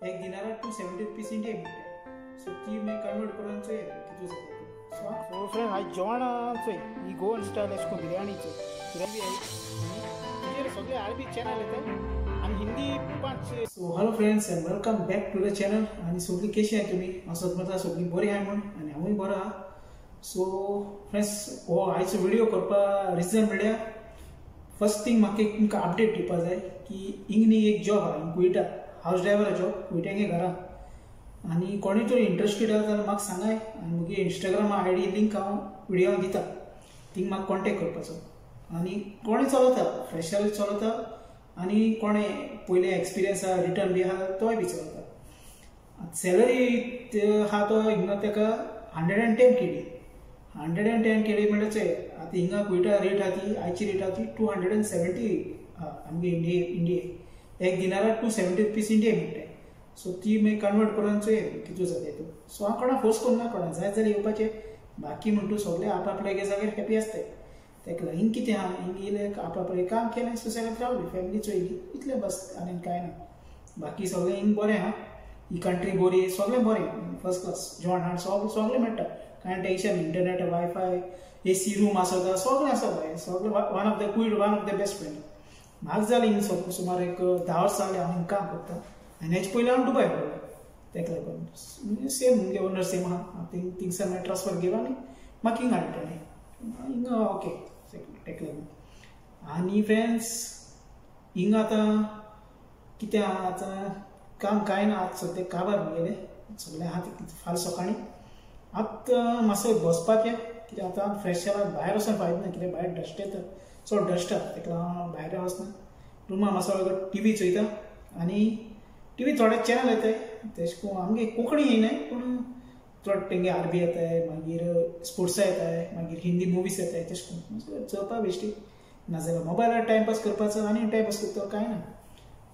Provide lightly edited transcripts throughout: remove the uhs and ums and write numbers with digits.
एक Dinara 270 rupees India मेळटा. So ती मागीर कन्वर्ट करून चोय कितू जाता. सो फ्रेंड हांवें जेवण चोय ही गोवन स्टायल अशें करून बिरयानी चोय बिरयानी आनी सगळे आरबी चॅनल येता आनी Hindi 5. So hello friends and welcome back to the channel. आनी सगळीं कशी आहाय तुमी? हांव सदमता सगळीं बरी आहाय म्हूण आनी हांवूय बरो आहा. सो फ्रेंड्स हो आयचो व्हिडियो करपा रिजन म्हळ्यार फर्स्ट थिंग म्हाका एक तुमकां अपडेट दिवपा जाय की इंगनी एक जॉब आहा कुयटा, हावस ड्रायव्हर जॉब कुयट्यांगे घरा. आनी कोणूय तरी इंट्रस्टेड आसा जाल्यार म्हाका सांगाय आनी मुगे इंस्टाग्रामा I D link हांव व्हिडियो दिता, थिंग म्हाका कॉन्टेक्ट करपाचो. आनी कोणें चलता फ्रेशर चलता आनी कोणें पयलें एक्सपिरियन्स आहा रिटर्न बी आहा तोय बी चलता. सॅलरी आहा तो हिंगा ताका 110 KD, 110 KD म्हणल्यार चोय आतां हिंगा कुयटा रेट आहा ती आयची रेट आहा ती 270 आहा आमगे इंडिये एक दिनारा 270 रुपीज इंडिये मेळटा. सो ती मागीर कन्वर्ट करून चोय कितू जाता तितू. सो हांव कोणाक फोर्स करूं ना, कोणाक जाय जाल्यार येवपाचें, बाकी म्हणटू सगळे आपआपल्या जाग्यार हॅपी आसताय. ताका लागून हिंग कितें आहा, हिंग येयलें आपआपलें काम केलें सुसेगाद रावली, फॅमिली चोयली, इतलें बस आनी कांय ना. बाकी सगळें हिंग बरें आहा, ही कंट्री बरी, सगळें बरें, फर्स्ट क्लास जेवण हाड सगळें मेळटा, कांय tension, internet, wifi, AC room आसता, सगळें आसा बाय, सगळें one of the Kuwait one of the best friend. म्हाका जालें हिंग सुमार एक 10 वर्सां जालीं हांव हिंग काम करता आनी हेजे पयलीं हांव दुबय रावलो. ताका लागून सेम मुगे ओनर सेम आहा, थिंगसर मागीर ट्रान्सफर केलो आनी म्हाका हिंग हाडटा हिंगा ओके ताका लागून. आनी फ्रेंड्स हिंगा आतां कितें आहा, आतां काम कांय ना, आतां सद्याक काबार मुगेलें सगळें आहा फाल्यां सकाळीं. आतां मातसो बसपाचें कित्याक आतां फ्रेश जाला, भायर वचून फायदो ना, कित्याक भायर डस्ट येता, चड डस्ट आहा, ताका लागून भायर वचना. रुमा मातसो टीवी चोयता आनी टीवी थोडे चॅनल येताय, तेश करून आमगे कोंकणी येयनाय पूण चड तेंगे आरबी येताय, मागीर स्पोर्ट्सां येताय, मागीर हिंदी मुवीज येताय, तेश करून चोवपा बेश्टी. नाजाल्यार मोबायलार टायमपास करपाचो आनी टायमपास करता कांय ना.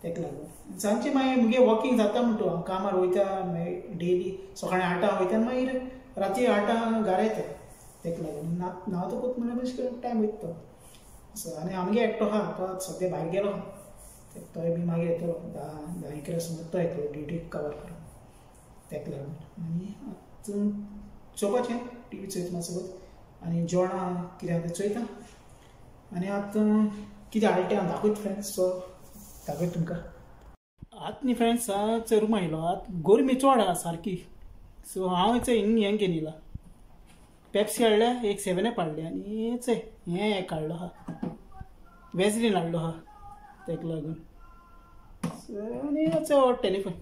ताका लागून सांजचें मागीर मुगे वॉकिंग जाता म्हणटा, हांव कामार वयता मागीर डेली सकाळीं 8 वयता आनी मागीर राती 8 घरा येता. ताका लागून न्हांवतकूच म्हणल्यार मातशें टायम वयता तो. सो आनी आमगे एकटो आहा तो आतां सद्या भायर गेलो आहा, तोय बी मागीर येतलो 10, 11 सुमार तो येतलो ड्युटी कवर करून. ताका लागून आनी आतां चोवपाचें टीवी चोयता मातसो आनी जेवणां कितें आहा तें चोयता. आनी आतां कितें हाडटा तें हांव दाखयता फ्रेंड्स, सो दाखयता तुमकां. आतां न्ही फ्रेंड्स हांव चोय रुमा येयलो, आतां गरमी चड आहा सारकी. सो हांव चोय हिंग हें घेवन येयला, पेप्सी हाडल्या, एक 7 अप हाडल्या आनी चोय हें एक हाडलो आहा, वेजलीन हाडलो आहा ताका लागून. आनी चोय टेलिफोन.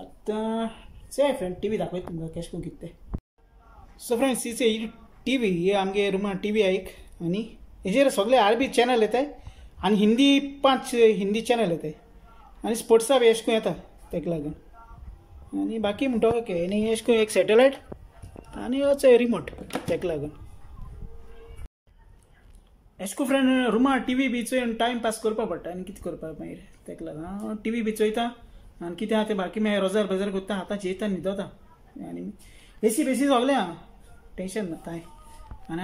आतां चोय फ्रेंड टीवी दाखयता तुमकां कशें करून कितें तें. सो फ्रेंड्स ही चोय ही टीवी, ही आमगे रुमान टीवी आहा एक आनी हेजेर सगळे आरबी चॅनल येताय आनी हिंदी 5 हिंदी चॅनल येताय आनी स्पोर्ट्सा बी अशें करून येता ताका लागून. आनी बाकी म्हणटा ओके. आनी अशें करून एक सॅटेलायट आनी चोय रिमोट ताका लागून. अशें करून फ्रेंड रुमा टीवी बी चोय आनी टायम पास करपा पडटा आनी कितें करपाक मागीर ताका लागून हांव टीवी बी चोयता आनी कितें आहा तें बाकी मागीर रोजार बेजार करता, आतां जेयता न्हिदता आनी एसी बेसी सगळें आहा, टेंशन ना कांय. आनी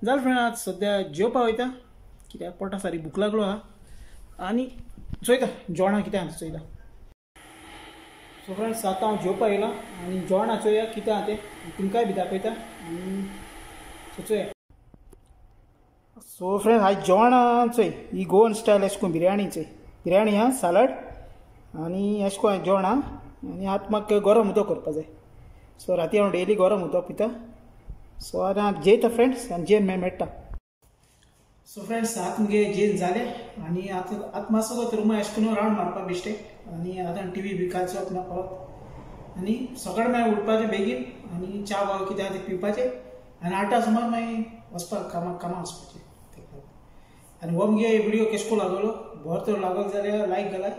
जालें फ्रेंड आतां सद्या जेवपा वयता कित्याक पोटा सारी भूक लागलो आहा आनी चोयता जेवणां कितें आहा चोयता. सो फ्रेंड्स आतां हांव जेवपा येयलां आनी जेवणां चोया कितें आहा तें तुमकांय बी दाखयता आनी सो चोया. सो फ्रेंड्स आयज जेवणां चोय ही गोवन स्टायल अशें करून बिरयानी चोय, बिरयानी आहा, सालड आनी अशें करून जेवण आहा. आनी आतां म्हाका गरम उदक करपा जाय. सो राती हांव डेली गरम उदक पिता. सो आतां हांव जेयता फ्रेंड्स आनी जेवन मागीर मेळटा. सो फ्रेंड्स आतां मुगे जेवन जालें आनी आतां आतां मातसो रुमा अशें करून रावंड मारपा बेश्टें आनी आतां टीवी बी कांय चोवप ना परत. आनी सकाळीं मागीर उठपाचें बेगीन आनी च्या वा कितें आहा तें पिवपाचें आनी 8 सुमार मागीर वचपाक कामाक वचपाचें. आनी हो मुगे व्हिडियो केशको लागलो, बरो तर लागलो जाल्यार लायक घालाय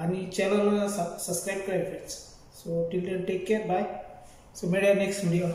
आनी चॅनल सबस्क्रायब कराय friends. So till then take care, bye. So मेळया next video.